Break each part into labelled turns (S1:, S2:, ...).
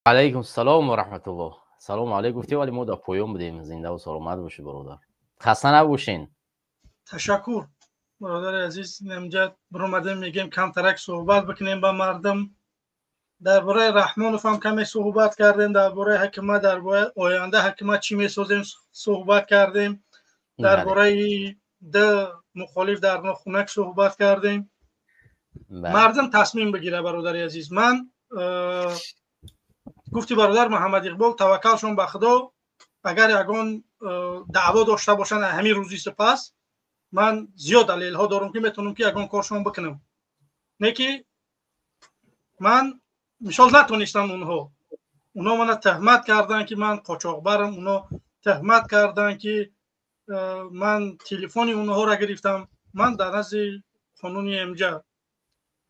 S1: Алайкум салом ва раҳматуллоҳ. Салому алайк гуфтем, вале мо дар поён будем. Зиндаву саломат бошед, бародар. Хаста набошен.
S2: Ташаккур, бародари азиз. Инҷа биромадем, мегем камтарак суҳбат бикунем ба мардум. Дар бораи Раҳмонов ҳам каме суҳбат кардем, дар бораи ҳакимат, дар бораи оянда ҳакимат чӣ месозем суҳбат кардем, дар бораи ду мухолиф дар нохунак суҳбат кардем. Мардум тасмим бигира, бародари азиз. Ман гуфти бародар Муҳаммад Иқбол, таваккалшон ба Худо, агар ягон даъво дошта бошанд ҳамин рӯзи сипас, ман зиёд далелҳо дорам, ки метавонам ки ягон коршон бикунам. Не ки ман мисол натонистам. Онҳо мана тӯҳмат карданд, ки ман қочоқбарам, онҳо тӯҳмат карданд, ки ман телефони онҳоро гирифтам. Ман дар назди қонуни МҷА,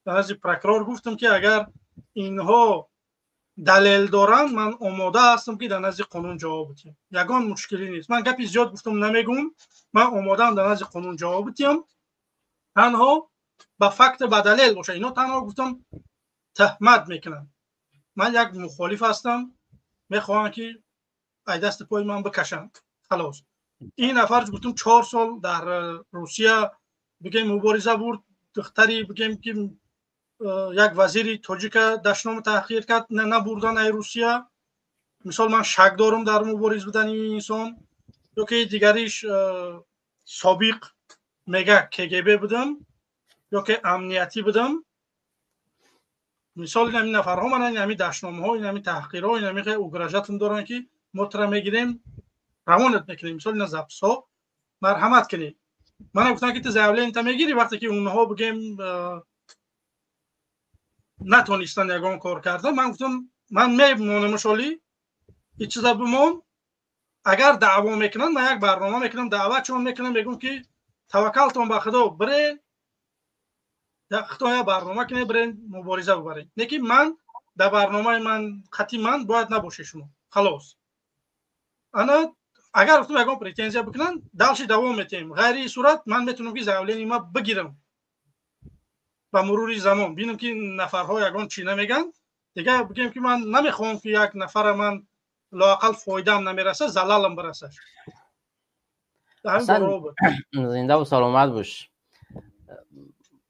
S2: дар назди прокурор гуфтам, ки агар инҳо далел доранд, ман омода ҳастам, ки дар назди қонун ҷавоб бидиҳам. Ягон мушкилӣ нест. Ман гапи зиёд гуфтам намегӯм, ман омодаам дар назди қонун ҷавоб бидиҳам, танҳо ба факт, ба далел бошад. Ино танҳо гуфтам тӯҳмат мекунанд. Ман як мухолиф ҳастам, мехоҳам, ки ай дасти пои ман бикашанд, халос. Ин нафар гуфтам 4 сол дар Русия бигем мубориза бурд, духтари бигем ки як вазири тоҷика дашному таҳқир кард, набурдан ай Русия. Мисол, ман шак дорам дар мубориз будани ин инсон. Ё ки дигариш собиқ мега КГБ будам ё ки амниятӣ будам. Мисол, ин нафарҳо мана ин дашномҳо, ин таҳқирҳо, ин угрожать ам доранд, ки мо тура мегирем, равонат мекунем. Мисол, ина запись ҳо, марҳамат кунед. Мана гуфтам, ки ту заявление та мегирӣ. Вақте ки онҳо бигем натонистанд ягон кор карда, ман гуфтам, ман мемонам, шоли ин чиза бимон. Агар даъво мекунанд, ман як барнома мекунам, даъватшон мекунам, мегӯм, ки таваккалтон ба Худо, бире худо барнома кунед, бирен мубориза бубаред. Не ки ман дар барномаи ман хати ман бояд набошед шумо, халос. Ана агар гуфтам ягон претензия бикунанд, дальше давом метиҳем. Ғайри ин сурат ман метавонам, ки заявление ма бигирам, ба мурури замон бинам, ки нафарҳо ягон чӣ намегӯянд. Дигар бигем, ки ман намехоҳам, ки як нафара ман лоақал фоидаам намераса, залалам бираса.
S1: Зиндаву саломат бош.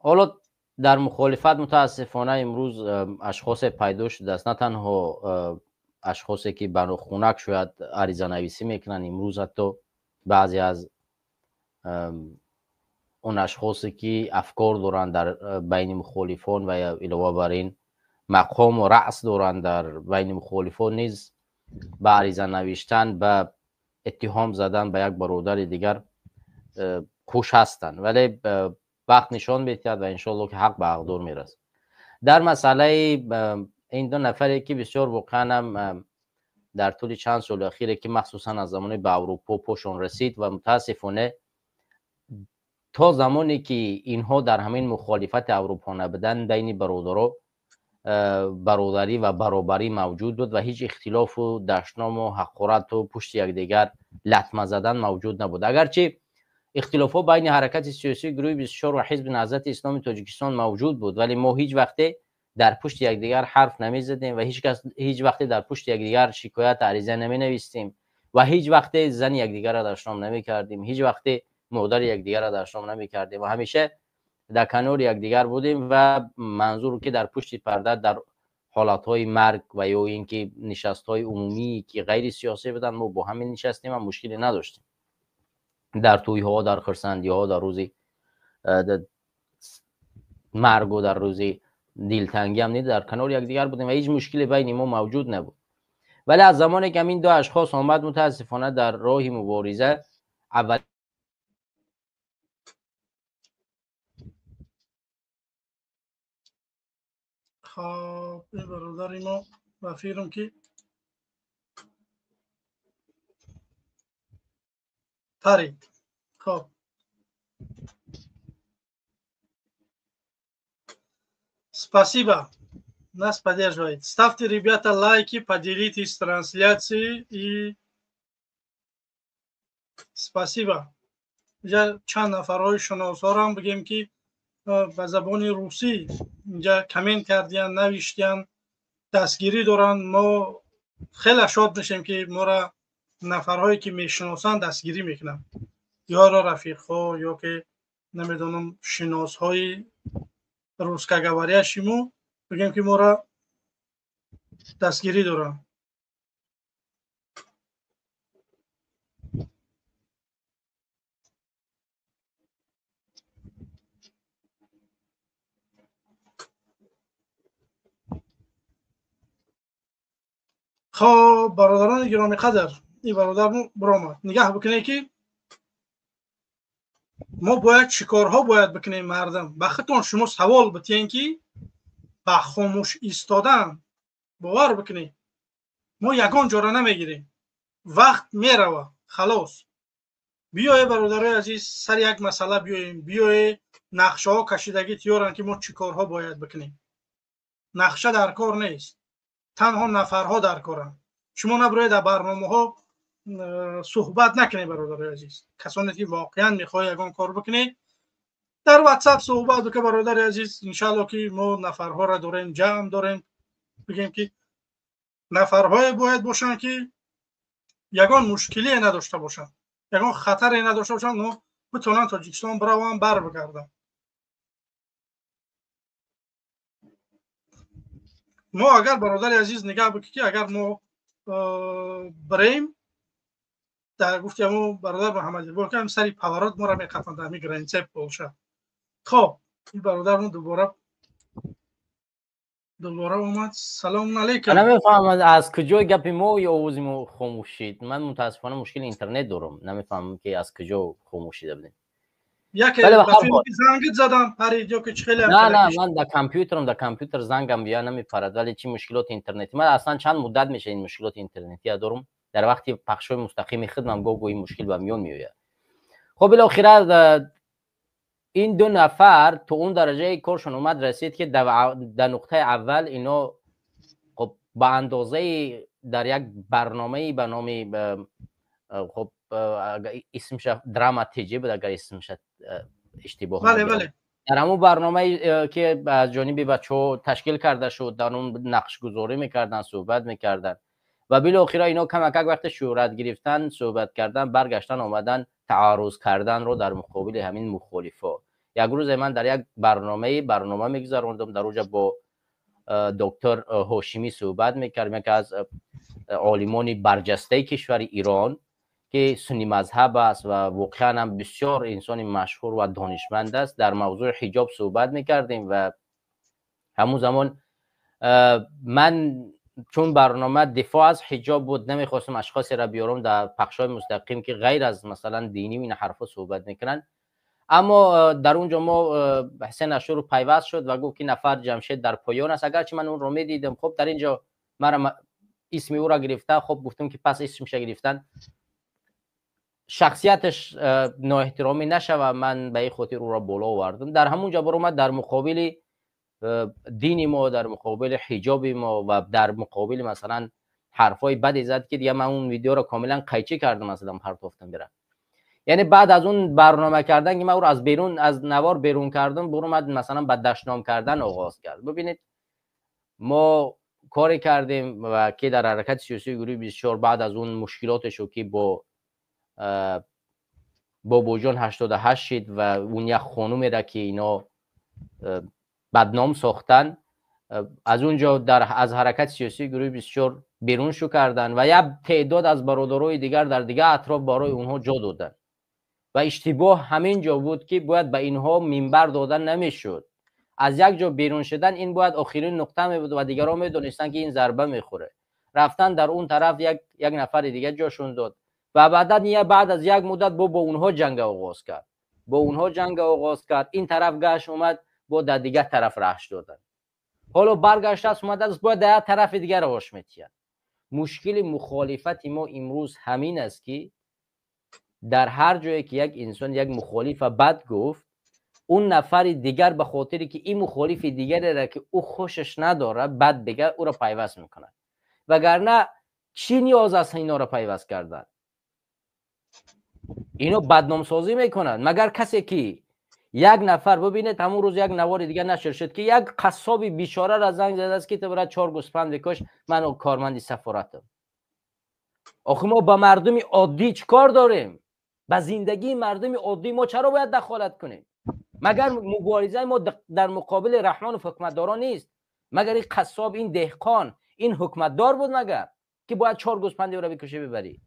S1: Ҳоло дар мухолифат мутаассифона имрӯз ашхосе пайдо шудааст, на танҳо ашхосе, ки ба нохунак шояд аризанависӣ мекунанд, имрӯз ҳатто баъзе аз он ашхосе, ки афкор доранд дар байни мухолифон ва илова бар ин мақому раъс доранд дар байни мухолифон низ ба ариза навиштан, ба иттиҳом задан ба як бародари дигар хуш ҳастанд. Вале вақт нишон медиҳад ва иншоалло, ки ҳақ ба ҳақдор мерасад. Дар масъалаи ин ду нафаре, ки бисёр воқеанам дар тӯли чанд соли ахире, ки махсусан аз замони ба Аврупо пошон расид ва мутаассифона то замоне ки инҳо дар ҳамин мухолифати Аврупо набуданд, байни бародаро бародарӣ ва баробарӣ мавҷуд буд ва ҳеҷ ихтилофу дашному ҳақорату пушти якдигар латма задан мавҷуд набуд. Агарчи ихтилофҳо байни ҳаракати сиёсии гурӯҳи 24 ва Ҳизби Наҳзати Исломи Тоҷикистон мавҷуд буд, вале мо ҳеҷ вақте дар пушти якдигар ҳарф намезадем ва ҳеҷ вақте дар пушти якдигар шикоят, ариза наменавистем ва ҳеҷ вақте зани якдигарро дашном намекардем, ҳеҷ вақте модари якдигарро дашном намекардем ва ҳамеша дар канори якдигар будем. Ва манзур, ки дар пушти парда, дар ҳолатҳои марг ва ё ин ки нишастҳои умумие, ки ғайри сиёсӣ буданд, мо бо ҳамин нишастем ва мушкиле надоштем. Дар тӯйҳо, дар хурсандиҳо, дар рӯзи маргу дар рӯзи дилтангӣ ҳам дар канори якдигар будем ва ҳеҷ мушкиле байни мо мавҷуд набуд. Вале аз замоне ки ҳамин ду ашхос омад, мутаассифона дар роҳи мубориза аввал
S2: Хоб, бародари мо ба фирм ки парид. Хоб, спасибо, нас поддерживает. Ставьте, ребята, лайки, поделитесь трансляцией, и спасибо. Инҷа чанд нафарҳои шиносорам бигем, ки ба забони русӣ инҷа коммент кардиян, навиштиян. Дастгирӣ доранд. Мо хеле шод мешем, ки моро нафарҳое ки мешиносанд, дастгирӣ мекунанд, ёро, рафиқҳо ё ки намедонам, шиносҳои русскоговорящий мо, бигем ки моро дастгирӣ доранд. Хоб, бародарони гиромиқадр, ин бародар биромад. Нигаҳ бикунед, ки мо бояд чӣ корҳо бояд бикунем. Мардам, ба худтон шумо савол битиҳен, ки ба хомӯш истодан, бовар бикунед, мо ягон ҷора намегирем, вақт мерава, халос. Биёе, бародарои азиз, сари як масъала биёем. Биёе, нақшаҳо кашидагӣ тиёранд, ки мо чӣ корҳо бояд бикунем. Нақша дар кор нест, танҳо нафарҳо дар коранд. Шумо набироед, дар барномаҳо суҳбат накунед, бародарои азиз. Касоне ки воқеан мехоҳед ягон кор бикунед, дар Ватсап суҳбат бика, бародари азиз. Иншаалло, ки мо нафарҳоро дорем, ҷамъ дорем. Бигем, ки нафарҳое бояд бошанд, ки ягон мушкилие надошта бошанд, ягон хатаре надошта бошанд, но битонанд Тоҷикистон бираванд, бар бигарданд. Мо агар, бародари азиз, нигаҳ бикӣ, ки агар мо бирем, дар гуфти ҳамо бародар Муҳаммад Иқбол, ки сари поворот моро меқафанд, ҳами граница и Полша. Хоб, ин бародармо дубора омад. Салому алейкум.
S1: Намефаҳмам, аз куҷо гапи мо ё овози мо хомӯш шид. Ман мутаассифона мушкили интернет дорам, намефаҳмам, ки аз куҷо хомӯш шида будем.
S2: Яке зангит задам, парид ё ки чӣ хеле?
S1: На, ман дар компютерам, дар компютер зангам бия намепарад, вале чӣ мушкилоти интернетӣ. Ман аслан чанд муддат меша ин мушкилоти интернетия дорам. Дар вақти пахшҳои мустақими хидмам гоҳ гоҳ ин мушкил ба миён меояд. Хоб, билохира ин ду нафар то он дараҷаи коршон омад расид, ки дар нуқтаи аввал ино, хоб, ба андозаи дар як барномаи ба номи, хоб, исмша Драма ТЖ буд, агар исмша иштибоҳ, дар ҳамон барномае ки аз ҷониби бачаҳо ташкил карда шуд, дар он нақшгузорӣ мекарданд, суҳбат мекарданд ва билохира ино камакак вақте шӯҳрат гирифтан, суҳбат кардан, баргаштан, омадан, таарруз карданро дар муқобили ҳамин мухолифо. Як рӯзе ман дар як барномаи барнома мегузарондам, дар оҷа бо доктор Ҳошимӣ суҳбат мекардем, яке аз олимони барҷастаи кишвари Ирон, ки сунни мазҳаб аст ва воқеан ҳам бисёр инсони машҳур ва донишманд аст. Дар мавзӯи ҳиҷоб суҳбат мекардем ва ҳамун замон ман, чун барнома дифоъ аз ҳиҷоб буд, намехостам ашхосеро биёрам дар пахшҳои мустақим, ки ғайр аз масалан динӣ ин ҳарфҳо суҳбат мекунанд. Аммо дар он ҷо мо Ҳусен Ашуров пайваст шуд ва гуфт, ки нафар Ҷамшед дар поён аст, агарчи ман онро медидам. Хоб, дар ин ҷо мара исми ӯро гирифта, хоб, гуфтам, ки пас исмша гирифтан шахсияташ ноэҳтиромӣ нашава, ман ба ин хотир ӯро боло овардам. Дар ҳамун ҷо баромад, дар муқобили дини мо, дар муқобили ҳиҷоби мо ва дар муқобили масалан ҳарфҳои баде зад, ки дига ман он видеоро комилан қайчӣ кардам, масалан партофтам бира. Яъне баъд аз он барнома кардан, ки ман ӯро аз берун, аз навор берун кардам, буромад, масалан ба дашном кардан оғоз кард. Бибинед, мо коре кардем ва ки дар ҳаракати сиёсии гурӯҳи 24 баъд аз он мушкилотешо, ки бо Бобоҷон 88 шид ва он як хонумеро, ки ино бадном сохтан, аз он ҷо аз ҳаракати сиёсии гурӯҳи 24 берун шу карданд ва як теъдод аз бародарои дигар дар дигар атроф барои онҳо ҷо доданд. Ва иштибоҳ ҳамин ҷо буд, ки бояд ба инҳо минбар дода намешуд. Аз як ҷо берун шудан ин бояд охирин нуқта мебуд ва дигарон медонистанд, ки ин зарба мехӯрад. Рафтан дар он тараф, як нафари дигар ҷошон дод ва баъдан баъд аз як муддат бо онҳо ҷанга оғоз кард, бо онҳо ҷанга оғоз кард. Ин тараф гашт омад, бо дар дигар тараф раҳш доданд. Ҳоло баргаштааст, омадааст, бояд дар як тарафи дигар роҳш метиҳад. Мушкили мухолифати мо имрӯз ҳамин аст, ки дар ҳар ҷое ки як инсон як мухолифа бад гуфт, он нафари дигар ба хотире ки ин мухолифи дигареро, ки ӯ хушаш надорад, бад бигӯяд, ӯро пайваст мекунад. Вагарна чӣ ниёз аст инҳоро пайваст кардан? Ино бадномсозӣ мекунанд. Магар касе ки Як нафар бубинед, ҳамон рӯз як навори дигар нашр шуд, ки як қассоби бечора ра занг задааст, ки ту бира чор гӯспанд бикаш, ман корманди сафоратам. Охи мо ба мардуми оддӣ чӣ кор дорем? Ба зиндагии мардуми оддӣ мо чаро бояд дахолат кунем? Магар муборизаи мо дар муқобили Раҳмону ҳукуматдорон нест? Магар ин қассоб, ин деҳқон, ин ҳукуматдор буд магар, ки бояд чор гӯспанди ӯро бикушӣ, бибарӣ?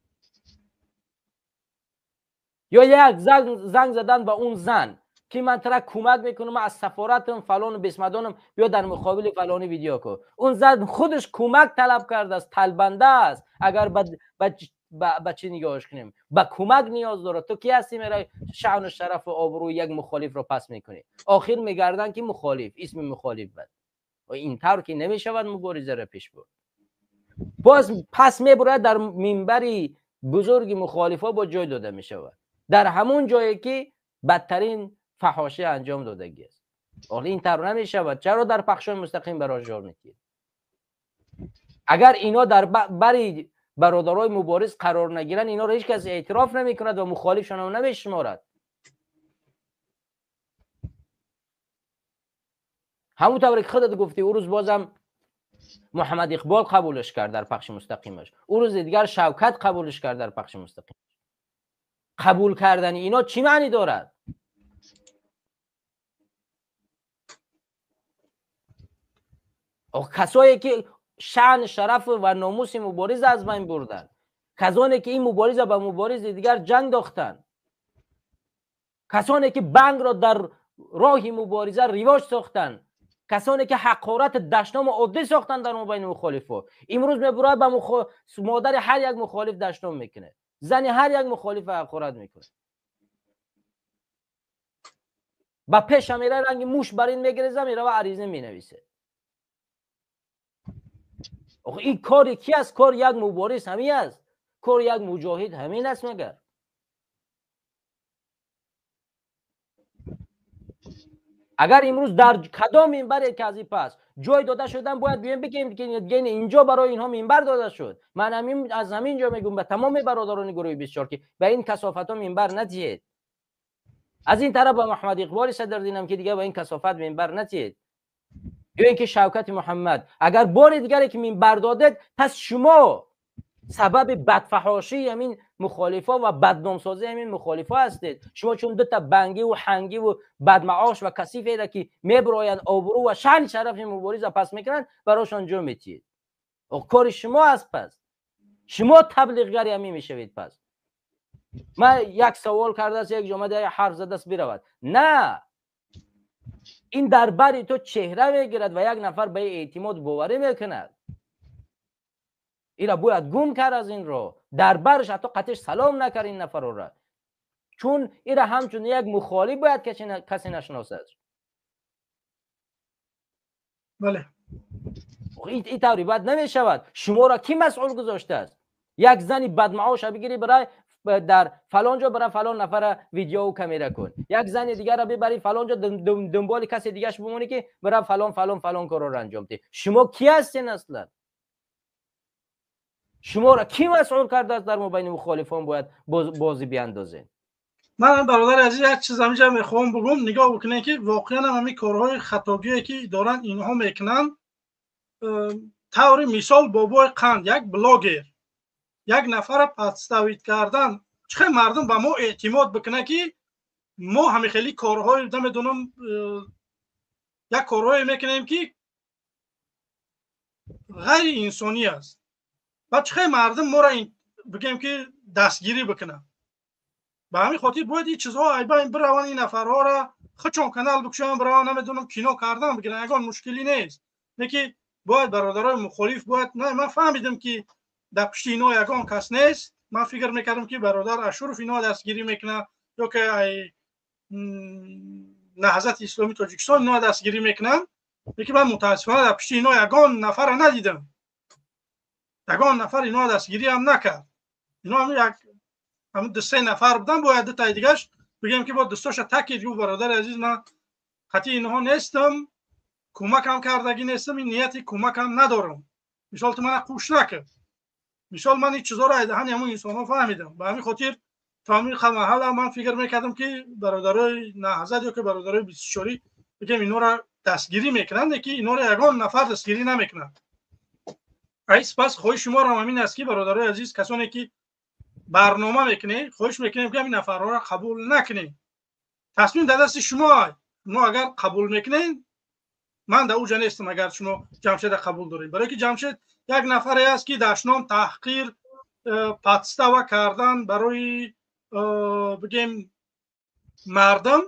S1: Ё як занг задан ба он зан, ки ман тара кӯмак мекунам, аз сафоратам, фалону бесмадонам, биё дар муқобили фалони видео кун. Он зан худаш кӯмак талаб кардааст, талбанда аст. Агар ба чӣ нигоҳш кунем, ба кӯмак ниёз дорад. Ту ки ҳастӣ, меравӣ шаъну шарафу обрӯи як мухолифро пас мекунӣ? Охир мегарданд, ки мухолиф, исми мухолиф бад. Ин тавр ки намешавад муборизаро пеш бурд. Боз пас мебурад, дар минбари бузурги мухолифҳо бо ҷой дода мешавад, дар ҳамон ҷое ки бадтарин фаҳошӣ анҷом додагӣ аст. Охир ин тавр намешавад. Чаро дар пахшои мустақим барош ҷор метиҳед? Агар ино дар бари бародарои мубориз қарор нагиранд, инҳоро ҳеҷ кас эътироф намекунад ва мухолифшонам намешуморад. Ҳамон тавре ки худат гуфтӣ, ӯ рӯз бозам Муҳаммад Иқбол қабулш кард дар пахши мустақимаш, ӯ рӯзи дигар Шавкат қабулш кард дар пахши мустақим. Қабул кардани ино чӣ маънӣ дорад? Касое ки шаън, шараф ва номуси мубориза аз байн бурданд, касоне ки ин мубориза ба муборизи дигар ҷанг дохтанд, касоне ки бангро дар роҳи мубориза ривоҷ сохтанд, касоне ки ҳақорат, дашному оддӣ сохтанд дар мобайни мухолифо, имрӯз мебурад, ба модари ҳар як мухолиф дашном мекунад, зани ҳар як мухолифа ҳақорат мекунад, ба пеша мера, ранги муш бар ин мегиреза, мерава, ариза менависад. Ин кори ки аст? Кори як мубориз ҳамин аст? Кори як муҷоҳид ҳамин аст магар? Агар имрӯз дар кадом минбаре ки аз ин пас ҷой дода шудан, бояд биёем бигем, ки инҷо барои инҳо минбар дода шуд. Ман аз ҳамин ҷо мегӯям ба тамоми бародарони гурӯҳи 24, ки ба ин касофатҳо минбар надиҳед. Аз ин тараф ба Муҳаммад Иқболи Садрдинам, ки дигар ба ин касофат минбар надиҳед. Ё ин ки Шавкати Муҳаммад, агар бори дигаре ки минбар додед, пас шумо сабаби бадфаҳошии ҳамин мухолифо ва бадномсозии ҳамин мухолифо ҳастед. Шумо чун дута бангиву ҳангиву бадмаош ва касиферо, ки мебироянд, обрӯ ва шаъни шарафи мубориза пас мекунанд, барошон ҷо метиҳед. Кори шумо аст. Пас шумо таблиғгари ҳамин мешавед. Пас ман як савол кардааст, як ҷомада як ҳарф задааст, биравад. На, ин дар бари ту чеҳра мегирад ва як нафар ба эътимод, боварӣ мекунад. Ира бояд гум кард аз ин ро, дар барш ҳатто қатиш салом накард ин нафарора, чун ира ҳамчун як мухолиф бояд касе нашиносад.
S2: Бале.
S1: Ин таври бад намешавад. Шуморо кӣ масъул гузоштааст? Як зани бадмаоша бигирӣ, барай дар фалон ҷо, бара фалон нафара видеоу камера кун, як зани дигарро бибарӣ фалон ҷо, дунболи касе дигаш бимонӣ, ки бара фалон, фалон, фалон корро анҷом диҳ. Шумо кӣ ҳастен аслан? Шуморо кӣ масъул кардааст, дар мобайни мухолифон бояд бозӣ биандозед?
S2: Ман, бародари азиз, як чиз ҳаминҷа мехоҳам бигӯм. Нигоҳ бикунед, ки воқеан ҳам ҳамин корҳои хатогие, ки доранд, инҳо мекунанд. Таври мисол, Бобои Қанд, як блогер, як нафара подставить кардан. Чӣ хел мардум ба мо эътимод бикунад, ки мо ҳамин хели корҳои, намедонам, як корҳое мекунем, ки ғайриинсонӣ аст? Ва чӣ хел мардум моро, бигем, ки дастгирӣ бикунад? Ба ҳамин хотир бояд ин чизҳо айбайн бираванд, ин нафарҳоро худшон канал бикушоянд, бираванд, намедонам, кино кардан бигиранд, ягон мушкилӣ нест. Не ки бояд бародарои мухолиф бояд. Ман фаҳмидам, ки дар пушти ино ягон кас нест. Ман фикр мекардам, ки бародар Ашуров ино дастгирӣ мекунад ё ки ай Наҳзати Исломии Тоҷикистон ино дастгирӣ мекунанд, лекин ман мутаассифона дар пушти ино ягон нафарро надидам, ягон нафар ино дастгирӣ ҳам накард. Ино як ҳамн ду се нафар будан, бояд дутаи дигаш, бигем, ки бо дӯстоша такид гуфт: «Бародари азиз, ман қатъи инҳо нестам, кӯмакам кардагӣ нестам, ин нияти кӯмакам надорам, мисол, ту мана қуш накард». Мисол, ман ин чизҳоро аз даҳани ҳамон инсонҳо фаҳмидам. Ба ҳамин хотир То ҳамин маҳала ман фикр мекардам, ки бародарои Наҳзат ё ки бародарои 24 бигем, инора дастгирӣ мекунанд, ки инора ягон нафар дастгирӣ намекунанд. Ай сипас хоҳиши шуморо ҳамин аст, ки бародарои азиз, касоне ки барнома мекунед, хоҳиш мекунем, ки ҳамин нафарҳоро қабул накунед. Тасмим дар дасти шумо. Мо агар қабул мекунед, ман дар уҷа нестам. Агар шумо Ҷамшеда қабул доред, барое ки Ҷамшед як нафаре аст, ки дашном, таҳқир, подстава кардан барои бигем мардам,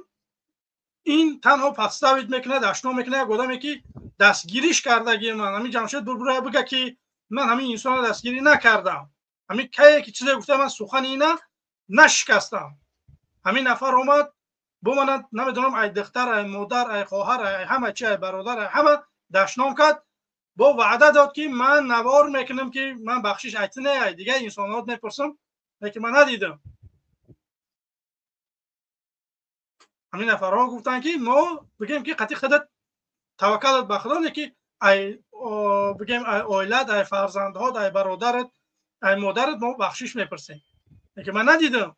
S2: ин танҳо подставить мекунад, дашном мекунад. Як одаме ки дастгириш кардагӣ ман, ҳамин Ҷамшед бурбура бига, ки ман ҳамин инсонро дастгирӣ накардам. Ҳамин кае ки чизе гуфта, ман сухани ина нашикастам. Ҳамин нафар омад бо мана, намедонам, ай духтар, ай модар, ай хоҳар, ай ҳама чи, ай бародар, ай ҳама дашном кард. Бо ваъда дод, ки ман навор мекунам, ки ман бахшиш айти не, ай дигар инсонҳо мепурсам, лекин ман надидам. Ҳамин нафарҳо гуфтанд, ки мо бигем, ки қатъи худат таваккалат ба Худо, не ки ай бигем, ай оилат, ай фарзандҳот, ай бародарат, ай модарат мо бахшиш мепурсем, лекин ман надидам.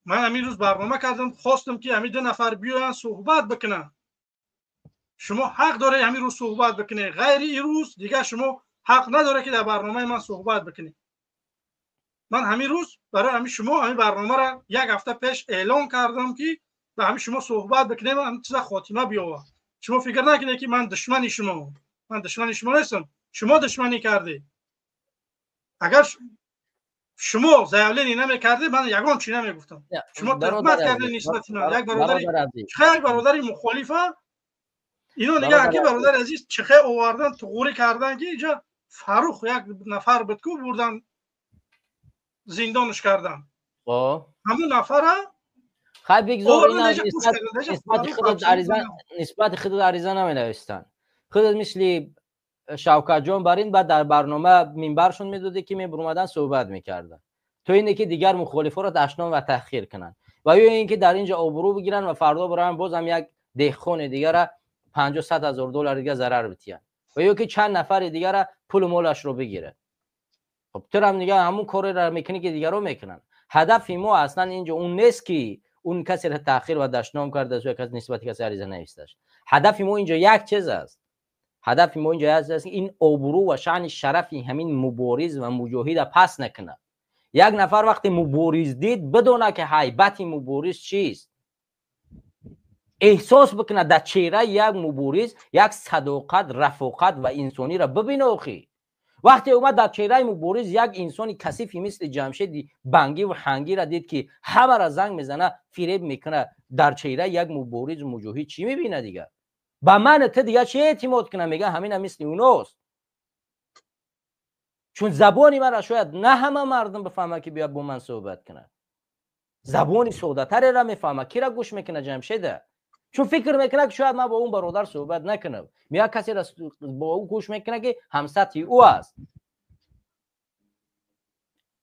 S2: Ман ҳамин рӯз барнома кардам, хостам, ки ҳамин ду нафар биёянд, суҳбат бикунанд. Шумо ҳақ доред ҳамин рӯз суҳбат бикунед, ғайри ин рӯз дигар шумо ҳақ надоред, ки дар барномаи ман суҳбат бикунед. Ман ҳамин рӯз барои ҳамин шумо ҳамин барномаро як ҳафта пеш эълон кардам, ки ба ҳамин шумо суҳбат бикунем, ҳамин чиза хотима биёвад. Шумо фикр накунед, ки ман душмани шумо. Ман душмани шумо нестам, шумо душманӣ кардед. Агар шумо заявление намекардед, ман ягон чи намегуфтам. Шумо туҳмат кардед нисбати ман. Як бародари чихе, як бародари мухолифа ино нигаҳ, ки бародари азиз, чихе овардан, туғурӣ кардан, ки инҷа Фарух як нафар буд, ку бурдан, зиндонш кардан ҳамун нафара.
S1: Хай, бигзор. Нисбати худат ариза наменавистанд. Худат мисли Шавкатҷон бар ин баъд дар барнома минбаршон медодӣ, ки мебуромадан, суҳбат мекарданд, то ине ки дигар мухолифоро дашном ва таҳқир кунанд ва ё ин ки дар ин ҷо обрӯ бигиранд ва фардо бароянд, боз ҳам як деҳқони дигара 50-100 ҳазор доллар дига зарар битиҳанд ва ё ки чанд нафари дигара пулу молашро бигирад. Хоб, турам дига ҳамун кореро мекунӣ, ки дигарро мекунанд. Ҳадафи мо аслан инҷо он нест, ки он касеро таъхир ва дашном кардааст ё кас нисбати касе ариза навистааст. Ҳадафи мо инҷо як чиз аст. Ҳадафи мо инҷо аст, ин обрӯ ва шаъни шарафи ҳамин мубориз ва муҷоҳида пас накунад. Як нафар вақте мубориз дид, бидонад, ки ҳайбати мубориз чист, эҳсос бикунад дар чеҳраи як мубориз як садоқат, рафоқат ва инсониро бибина. Охи, вақте омад, дар чеҳраи мубориз як инсони касифи мисли Ҷамшеди бангӣ ва ҳангира дид, ки ҳамаро занг мезана, фиреб мекунад, дар чеҳраи як мубориз, муҷоҳид чӣ мебинад дигар? Ба ман ту дигар чӣ эътимод кунам? Мега, ҳамина мисли уност. Чун забони маро шояд на ҳама мардум бифаҳмад, ки биёяд бо ман суҳбат кунад. Забони содатареро мефаҳмад. Кира гӯш мекунад? Ҷамшеда. Чун фикр мекунад, ки шояд ман бо он бародар суҳбат накунам. Меяд, касеро бо ӯ гӯш мекунад, ки ҳамсатҳи ӯ аст.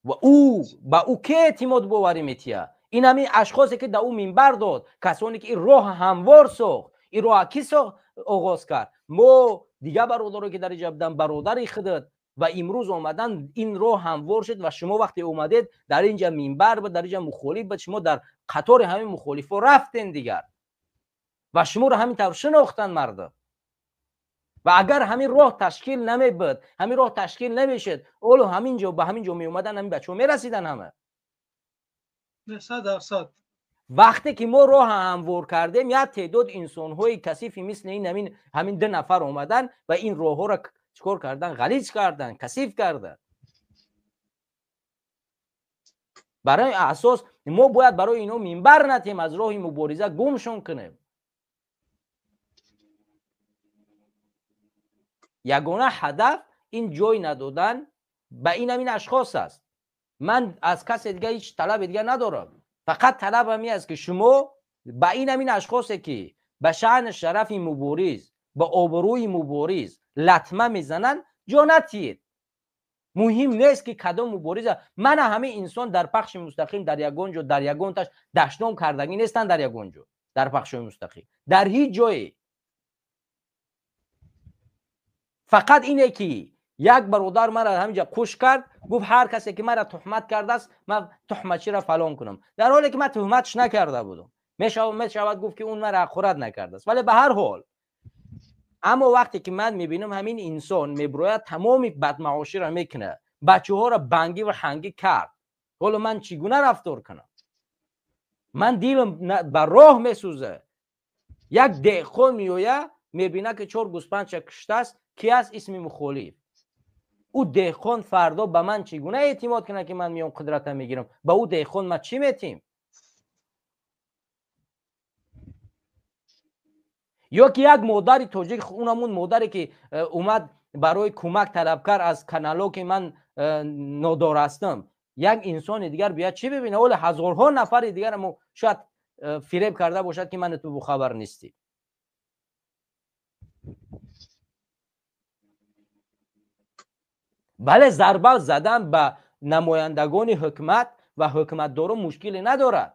S1: Ва ӯ ба ӯ ке эътимод, боварӣ метиҳад? Ин ҳамин ашхосе, ки да ӯ минбар дод, касоне ки ин роҳ ҳамвор сохт. Ин роҳа кӣ сохт, оғоз кард? Мо, дигар бародаро, ки дар инҷа буданд, бародари худат, ва имрӯз омадан, ин роҳ ҳамвор шуд. Ва шумо вақте омадед, дар инҷа минбар буд, дар инҷа мухолиф буд, шумо дар қатори ҳамин мухолифо рафтен дигар ва шуморо ҳамин тавр шинохтанд мардум. Ва агар ҳамин роҳ ташкил намебуд, ҳамин роҳ ташкил намешуд, оло ҳамин ҷо ба ҳамин ҷо меомадан, ҳамин бачаҳо мерасидан ҳама?
S2: 100%.
S1: Вақте ки мо роҳа ҳамвор кардем, як теъдод инсонҳои касифи мисли ин ҳамин ду нафар омадан ва ин роҳҳоро чикор кардан? Ғализ кардан, касиф кардан. Барои асос мо бояд барои ино минбар натем, аз роҳи мубориза гумшон кунем. Ягона ҳадаф ин ҷой надодан ба ин ҳамин ашхос аст. Ман аз касе дига ҳеҷ талаби дига надорам. Фақат талабам ин аст, ки шумо ба ин ҳамин ашхосе, ки ба шаъни шарафи мубориз, ба обрӯи мубориз латма мезананд, ҷо натиҳед. Муҳим нест, ки кадом мубориза. Мана ҳамин инсон дар пахши мустақим дар ягон ҷо, дар ягонташ дашном кардагӣ нестанд, дар ягон ҷо, дар пахшҳои мустақим, дар ҳеҷ ҷое. Фақат ине, ки Як бародар маро ҳаминҷа қуш кард, гуфт ҳар касе ки маро туҳмат кардааст, ман туҳматчиро фалон кунам. Дар ҳоле ки ман туҳматш накарда будам. Мешавад гуфт ки он маро ҳақорат накардааст. Вале ба ҳар ҳол, аммо вақте ки ман мебинам ҳамин инсон меброяд, тамоми бадмаоширо мекунад, бачаҳоро бангӣ ва ҳангӣ кард, ҳоло ман чӣ гуна рафтор кунам? Ман дилам ба роҳ месӯзад. Як деҳқон меояд, мебинад ки 4 гӯспандча куштааст, ки аст исми мухолиф. Ӯ деҳқон фардо ба ман чӣ гуна эътимод кунад, ки ман меом қудрата мегирам? Ба ӯ деҳқон ман чӣ метим? Ё ки як модари тоҷик, унамун модаре ки омад барои кӯмак талабкар аз канало, ки ман нодор ҳастам, як инсони дигар биёяд чӣ бибинад? Ҳоло ҳазорҳо нафари дигар шояд фиреб карда бошад, ки ман ту бохабар нестӣ. Бале, зарба задан ба намояндагони ҳукумат ва ҳукуматдорон мушкиле надорад.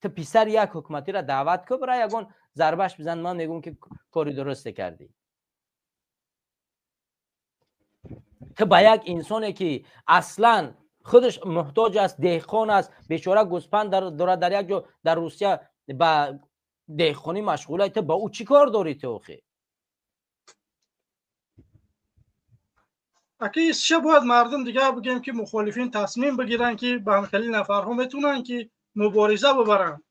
S1: Ту писари як ҳукуматиро даъват кун, бира ягон зарбаш бизан, ман мегӯям ки кори дурусте кардӣ. Ту ба як инсоне ки аслан худаш муҳтоҷ аст, деҳқон аст, бечора гӯспанд дорад, дар як ҷо дар Русия ба деҳқонӣ машғул аст, ту ба ӯ чӣ кор дорӣ ту охи?
S2: Аки ча бояд мардум дигар бигем, ки мухолифин тасмим бигиранд, ки ба ҳамхели нафарҳо метавонанд ки мубориза бибаранд.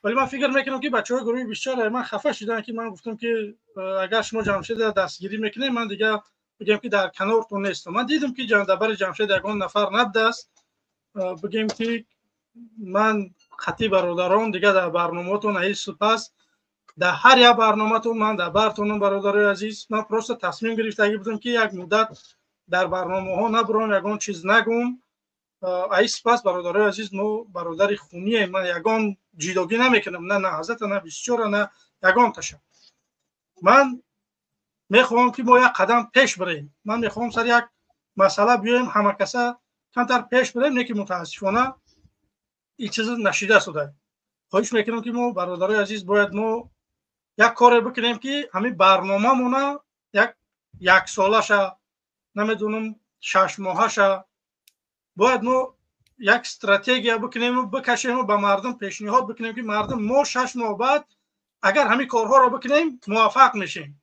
S2: Вале ман фикр мекунам, ки бачаҳои гурӯҳи 24 ман хафа шуданд, ки ман гуфтам, ки агар шумо Ҷамшеда дастгирӣ мекунед, ман дигар бигем, ки дар канортон нестам. Ман дидам, ки дар Ҷамшед ягон нафар набудааст. Бигем, ки ман қатъи бародарон дигар дар барномаотон аҳи сипас дар ҳар як барноматон ман дар бартонам. Бародарои азиз, ман просто тасмим гирифтагӣ будам, ки як муддат дар барномаҳо набурам, ягон чиз нагӯм. Аи сипас, бародарои азиз, мо бародари хунием, ман ягон ҷидогӣ намекунам, на Наҳзата, на 24-а, на ягон таша. Ман мехоҳам, ки мо як қадам пеш бирем. Ман мехоҳам сари як масъала биёем, ҳама каса камтар пеш бирем, не ки мутаассифона ин чиз нашида шуда. Хоҳиш мекунам, ки мо, бародарои азиз, бояд мо як коре бикунем, ки ҳамин барномамона як яксолаша, намедонам, 6 моҳаша бояд мо як стратегия бикунему бикашему ба мардум пешниҳод бикунем, ки мардум, мо 6 моҳ баъд агар ҳамин корҳоро бикунем, муваффақ мешем.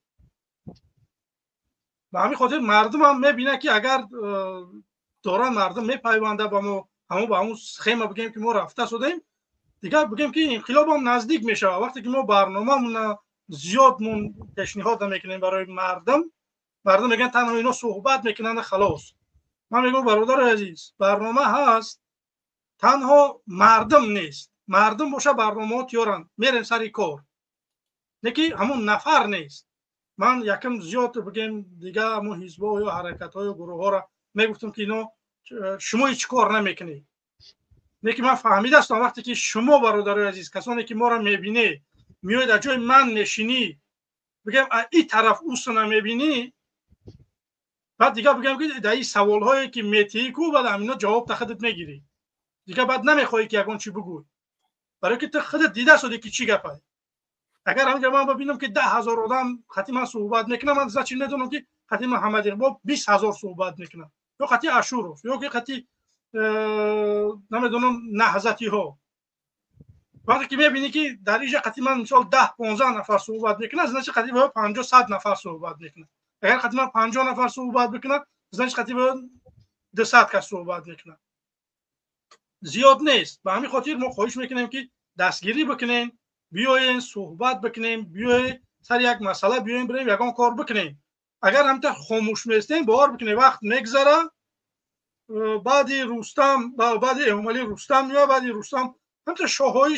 S2: Ба ҳамин хотир мардумам мебинад, ки агар доран мардум мепайванда ба мо, ҳамон ба ҳамун схема бигем, ки мо рафта шудем, дигар бигем, ки инқилобам наздик мешавад. Вақте ки мо барномамона зиёдмон пешниҳод мекунем барои мардум, мардум мегӯянд, танҳо ино суҳбат мекунанд, халос. Ман мегӯям, бародари азиз, барнома ҳаст, танҳо мардум нест. Мардум боша, барномаҳо тиёранд, мерем сари кор, не ки ҳамун нафар нест. Ман якам зиёд бигем, дигар ҳамун ҳизбҳо ё ҳаракатҳо ё гурӯҳҳоро мегуфтам, ки ино шумо ҳеҷ кор намекунед. Не ки ман фаҳмидастам, вақте ки шумо, бародарои азиз, касоне ки моро мебинед, меоед дар ҷои ман мешинӣ, бигем, и тараф усна мебинӣ, баъд дигар бигем, ки дар ин саволҳое ки метиҳӣ ку, баъд ҳамино ҷавоб та худат мегирӣ, дигар баъд намехоҳӣ, ки ягон чӣ бигӯй, барое ки ту худат дида шудӣ, ки чӣ гапай. Агар ҳаминҷа ман бибинам, ки 10 000 одам хати ман суҳбат мекунам, ман значит медонам, ки хати ман Ҳамад Иқбол 20 000 суҳбат мекунам, ё хати Ашуров, ё ки хати намедонам, наҳзатиҳо. Вақте ки мебинӣ, ки дар инҷа қати ман мисол 10-15 нафар суҳбат мекунад, значит қати 50-100 нафар суҳбат мекунад. Агар қати ман 50 нафар суҳбат бикунад, значит қати 200 кас суҳбат мекунад. Зиёд нест. Ба ҳамин хотир мо хоҳиш мекунем, ки дастгирӣ бикунем, биёен суҳбат бикунем, биёе сари як масъала биёем, бирем ягон кор бикунем. Агар ҳамтар хомӯш местем, бовар бикунем, вақт мегзара, баъди Рустам, баъди Эмомалӣ Рустам меояд, баъди Рустам ҳамта шоҳои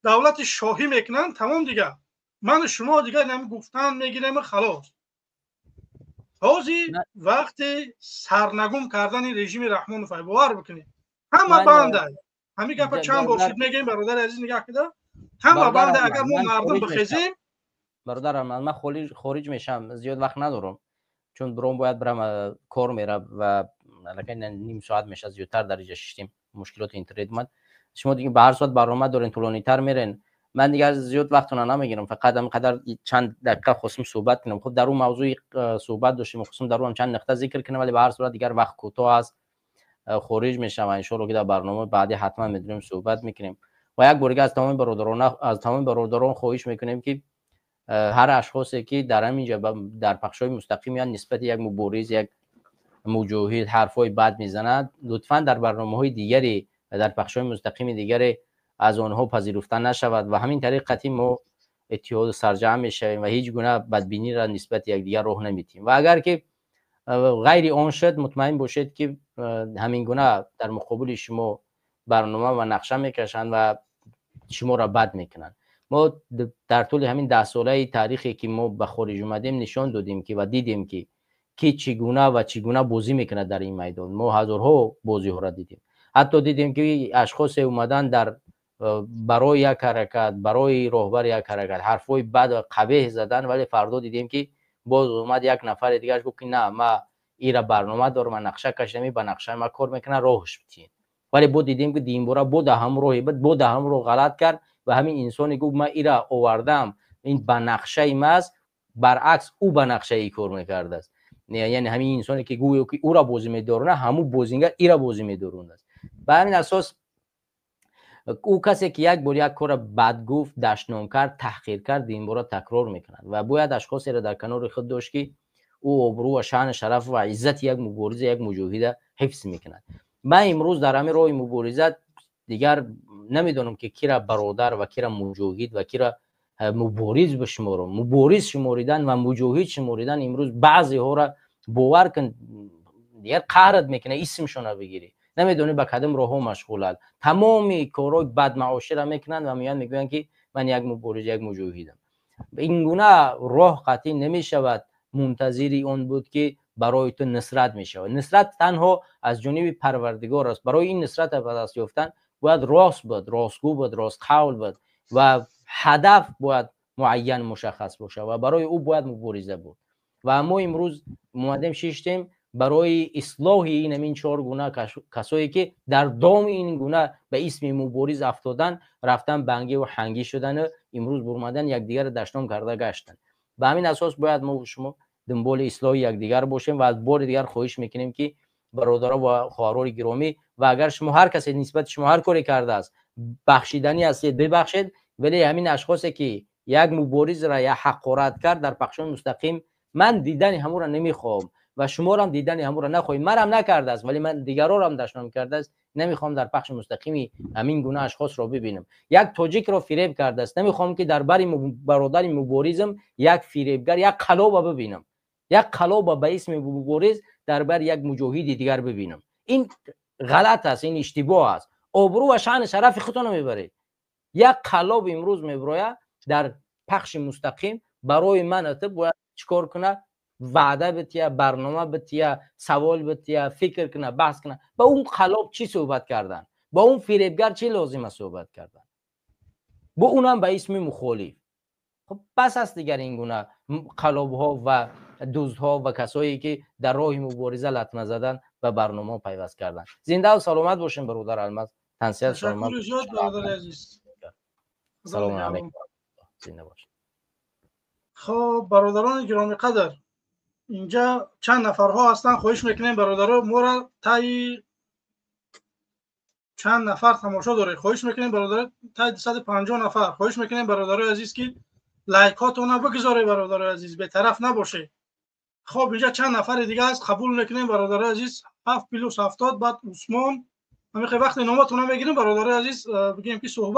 S2: давлати шоҳӣ мекунанд, тамом. Дигар ману шумо дигар нами гуфтан мегирем, халос. Ҳозир вақти сарнагум кардани режими Раҳмонов, бовар бикунед, ҳама банда. Ҳамин гапа чанд бор шуд мегӯем, бародари азиз, нигаҳ кида, ҳама банда. Агар мо мардум бихезем.
S1: Бародарам, ман хориҷ мешавам, зиёд вақт надорам, чун биром бояд бирам, кор мера ва аллакай ним соат мешавад зиёдтар дар инҷа шиштем, мушкилоти интернет омад. Шумо дига ба ҳар соат барнома дорен, тӯлонитар мерен. من دیگر زیاد وقتتون نمیگیرم، فقط همینقدر چند دقیقه خواستم صحبت کنم. خب در اون موضوع صحبت داشتیم، خواستم در اون چند نقطه ذکر کنم، ولی به هر صورت دیگر وقت کوتاه است، خارج میشم و ان شاء الله که در برنامه بعدی حتما میدونیم صحبت میکنیم. و یک بار دیگه از تمام برادران خواهش میکنیم که هر اشخاصی که در همینجا در پخش‌های مستقیم یا نسبت یک مبارز، یک مجاهد حرفای بد میزند، لطفاً در برنامه‌های دیگری، در پخش‌های مستقیم دیگری از آنها پذیرفته نشود و همین طریق قطعی ما اتحاد سرجمع میشویم و هیچ گونه بدبینی را نسبت یکدیگر راه نمیدیم. و اگر که غیر آن شد، مطمئن باشید که همین گونه در مقابل شما برنامه و نقشه میکشند و شما را بد میکنند. ما در طول همین 10 ساله تاریخی که ما به خارج اومدیم نشان دادیم که و دیدیم که کی چگونه و چگونه بازی میکند در این میدان. ما هزارها بازی ها را دیدیم، حتی دیدیم که اشخاص اومدن در برای یک حرکت، برای راهبر یک حرکت حرفای بد و قبیح زدن، ولی فردا دیدیم که باز اومد یک نفر دیگه گفت که نه، ما ایرا برنامه دارم، من نقشه کشیدم، با نقشه ما کار میکنه، راهش بدین. ولی بود دیدیم که دینبورا بود هم راهی بود، بود هم رو غلط کرد و همین انسانی گفت من ایرا آوردم، این با نقشه ماست، برعکس او با نقشه ای کار میکرده است. یعنی همین انسانی که گویا که او را بازی میدارونه، همون بازینگر ایرا بازی میدارونه است. به همین اساس او کسی که یک بار یک کار بد گفت، دشنام کرد، تحقیر کرد، این بار تکرار میکند و باید اشخاصی را در کنار خود داشت که او آبرو و شأن شرف و عزت یک مبارز، یک مجاهد حفظ میکند. من امروز در همین راه مبارزه دیگر نمیدونم که کی را برادر و کی را مجاهد و کی را مبارز بشمارم. مبارز شماریدن و مجاهد شماریدن امروز بعضی ها را باور کن دیگر قهرت میکنه اسمشون بگیری، نمیدونی به کدام راه مشغولند، تمام کارهای بد معاشی را میکنند و میان میگویند که من یک مبارز، یک مجاهدم. این گونه راه قطعی نمیشود منتظری آن بود که برای تو نصرت میشود. نصرت تنها از جانب پروردگار است. برای این نصرت به دست یافتن باید راست بود، راستگو بود، راست قول بود و هدف باید معین مشخص باشه و برای او باید مبارزه بود. و ما امروز اومدیم شیشتیم برای اصلاح این 4 گونه کسایی که در دام این گونه به اسم مبارز افتادن، رفتن بنگی و هنگی شدن و امروز برمدن یکدیگر دشنام کرده گشتن. به همین اساس باید ما و شما دنبال اصلاح یکدیگر باشیم و از بار دیگر خواهش میکنیم که برادرها و خواهران گرامی، و اگر شما هر کسی نسبت شما هر کاری کرده است بخشیدنی هستید ببخشید، ولی همین اشخاصی که یک مبارز را یا حقارت کرد در پخش مستقیم، من دیدن همون را نمیخوام و شما را هم دیدن همون را نخواهیم. منم نکرده است ولی من دیگران را هم دشنام کرده است، نمیخوام در پخش مستقیمی همین گونه اشخاص را ببینم. یک تاجیک را فریب کرده است، نمیخوام که در بر برادر مبارزم یک فریبگر، یک قلاب ببینم، یک قلاب به اسم مبارز در بر یک مجاهد دیگر ببینم. این غلط است، این اشتباه است. آبرو و شأن شرف خودتون رو میبرید. یک قلاب امروز میبراید در پخش مستقیم برای من باید چیکار کنه؟ وعده بتیه، برنامه بتیه، سوال بتیه، فکر کنه، بحث کنه. با اون قلاب چی صحبت کردن؟ با اون فریبگر چی لازمه صحبت کردن؟ با اونم به اسم مخالف. خب بس است دیگر این گونه قلاب ها و دزدها و کسایی که در راه مبارزه لطمه زدن و برنامه پیوست کردن. زنده و سلامت باشین برادر الماس. تنسیت سلامت.
S2: برادر عزیز.
S1: سلام علیکم. زنده باشین.
S2: خب برادران گرامی قدر، اینجا چند نفرها هستن، خواهش میکنیم برادرها ما را تای چند نفر تماشا داره، خواهش میکنیم برادر تای 250 نفر، خواهش میکنیم برادرای عزیز که لایکاتون بگذاره برادرای عزیز، به طرف نباشه. خب اینجا چند نفر دیگه هست، قبول میکنیم برادرای عزیز. 7 پلوس 70 بعد عثمان. همین وقت نامتون بگیریم برادرای عزیز، بگیم که صحبت